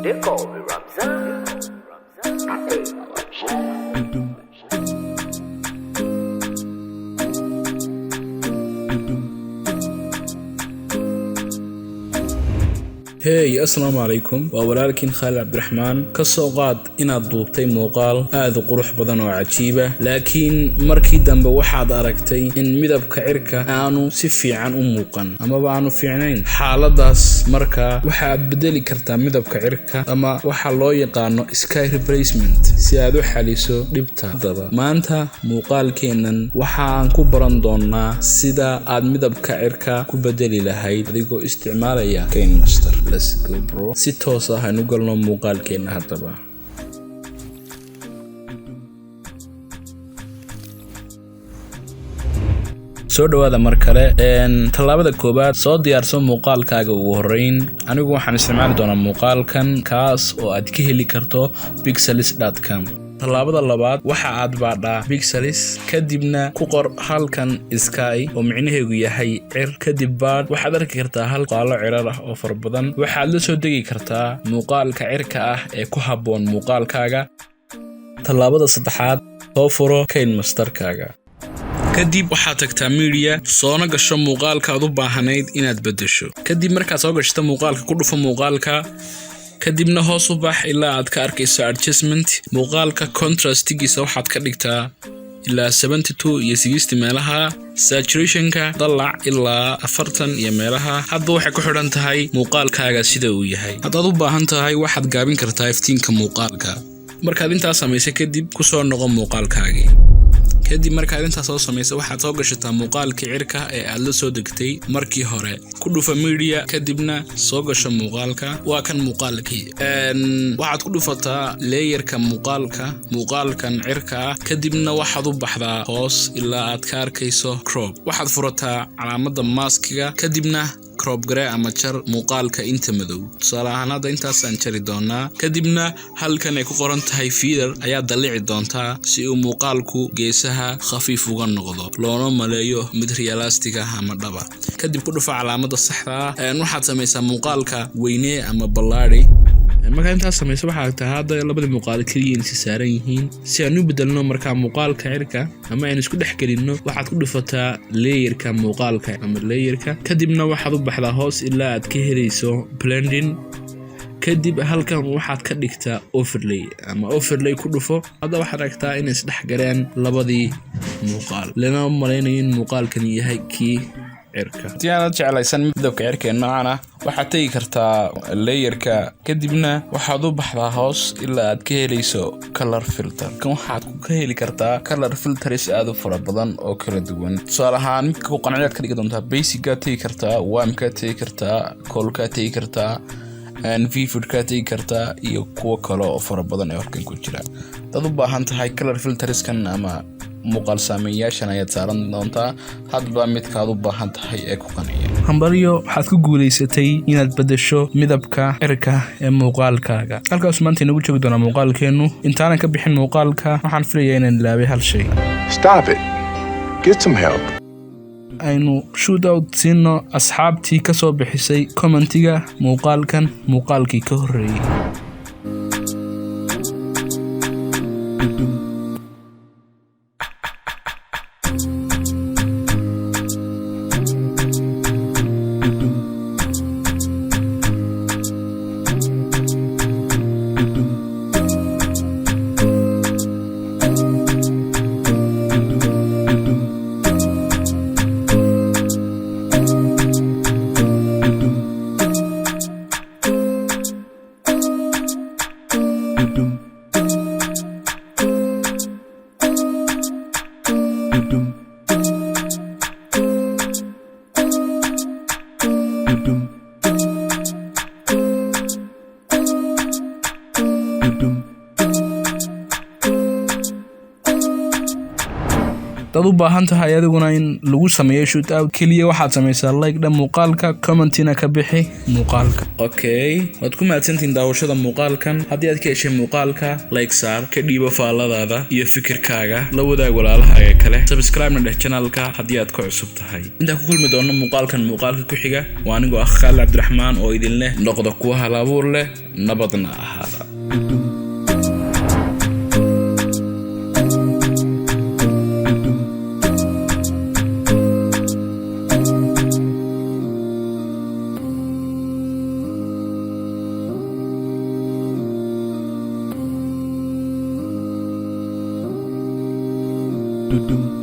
They call me Ramzan. Hey, assalaamu calaykum. Waa walaalkiin Khaalid Cabdiraxmaan. Ka soo qaad inaad duubtay muuqaal aad u qurux badan oo cajiiba, laakiin markii dambe waxaad aragtay in midabka cirka aanu si fiican u muuqan amaba aanu fiicnayn. Xaaladaas markaa waxaad bedeli kartaa midabka cirka ama waxa loo yaqaano sky replacement si aad u xaliso dhibta. Haddaba maanta muuqaalkeennan waxaan ku baran doonaa sida aad midabka cirka ku bedeli lahayd adigoo isticmaalaya KineMaster. Let's go, bro. Si toos ah aynu galno muuqaalkeenna haddaba. Soo dhawaada mar kale. Tallaabada koowaad, soo diyaarso muuqaalkaaga. Ugu horreyn anigu waxaan isticmaali doonaa muuqaalkan, kaas oo aad ka heli karto pexels.com. Tallaabada labaad, waxa aad baadhaa Pexels, kadibna ku qor halkan "sky", oo micnaheegu yahay cir. Kadib baadh, waxaad arki kartaa hal muuqaalo cirar ah oo fara badan. Waxaad la soo degi kartaa muuqaalka cirka ah ee ku habboon muuqaalkaaga. Tallaabada saddexaad, soo furo KineMasterkaaga. Kadib waxaad tagtaa media, soona gasho muuqaalka aad u baahanayd inaad beddesho. Kadib markaad soo gashto muuqaalka, ku dhufo muuqaalka, kadibna hoos u bax ilaa aad ka arkayso adjustment. Muuqaalka contrastigiisa waxaad ka dhigtaa ilaa 72 iyo 60 meelaha. Saturationka dalac ilaa 40 iyo meelaha. Hadba waxay ku xidhan tahay muuqaalkaaga sida uu yahay. Haddaad u baahan tahay, waxaad gaabin kartaa iftiinka muuqaalka. Markaad intaas samaysa kadib, kusoo noqo muuqaalkaagii. Kadib markaad intaas soo samaysa, waxaad soo gashataa muuqaalkii cirka ee aad la soo degtay markii hore. Ku dhufa media, kadibna soo gasho muuqaalka. Waa kan muuqaalkii. Waxaad ku dhufataa layerka muuqaalka, muuqaalkan cirka ah. Kadibna waxaad u baxdaa hoos ilaa aad ka arkayso crop. Waxaad furataa calaamada maskiga, kadibna crop garee ama jar muuqaalka inta madow. Tusaale ahaan, hadda intaasaan jari doonaa. Kadibna halkan ay ku qoran tahay feather ayaa dallici doontaa si uu muuqaalku geesaha khafiif uga noqdo, loona maleeyo mid realistic ah ama dhaba. Kadib ku dhufa calaamada saxda ah. Waxaad samaysaa muuqaalka weynee ama ballaadi. Markaa intaas samaysa, waxaa tahay hadda labada muuqaal keliya insi saaran yihiin. Si aan u bedelno markaa muuqaalka cirka ama aynu isku dhex gelinno, waxaad ku dhufataa layerka muuqaalka ama layerka, kadibna waxaad u baxdaa hoos ilaa aad ka helayso blending. Kadib halkan waxaad ka dhigtaa overlay ama overlay ku dhufo. Hadda waxaad aragtaa inay isdhex galeen labadii muuqaal, lana malaynayo in muuqaalkani yahay kii cirka. Haddii aanad jeclaysan midabka cirka ee noocan ah, waxaad tegi kartaa layerka, kadibna waxaad u baxdaa hoos ilaa aad ka helayso color filter. Kan waxaad ka heli kartaa color filters aad u fara badan oo kala duwan. Tusaale ahaan, midka ku qanciyaad ka dhigi doontaa. Basicgaad tegi kartaa, warmkaad tegi kartaa, coolkaad tegi kartaa, vividkaad tegi kartaa iyo kuwo kale oo fara badan ee halkan ku jira. Hadaad u baahan tahay, color filterskan ama muuqaal saameeyaashan ayaad saaran doontaa, hadba midkaad u baahan tahay ee ku qanciya. Hambalyo, waxaad ku guulaysatay inaad beddesho midabka cirka ee muuqaalkaaga. Halkaas maanta inagu joogi doonaa muuqaalkeennu. Intaanan ka bixin muuqaalka, waxaan filayaa inaan ilaabay hal shay. Stop it. Get some help. Aynu shoutout siino asxaabtii ka soo bixisay commentiga muuqaalkan muuqaalkii ka horreeyey. Dad u baahan tahay adiguna in lagu sameeyo shout out, keliya waxaad samaysaa like dha muuqaalka, commentina ka bixi muuqaalka. Okay, waad ku mahadsantihiin daawashada muuqaalkan. Haddii aad ka heshay muuqaalka, like saar, ka dhiibo faalladaada iyo fikirkaaga, la wadaag walaalahaaga kale, subscribe-na dheh channelka haddii aad ku cusub tahay. Intaan ku kulmi doono muuqaalkan muuqaalka ku xiga, waa anigoo ah Khaalid Cabdiraxmaan oo idin leh noqda kuwa halabuur leh, nabadna ahaada. Dum.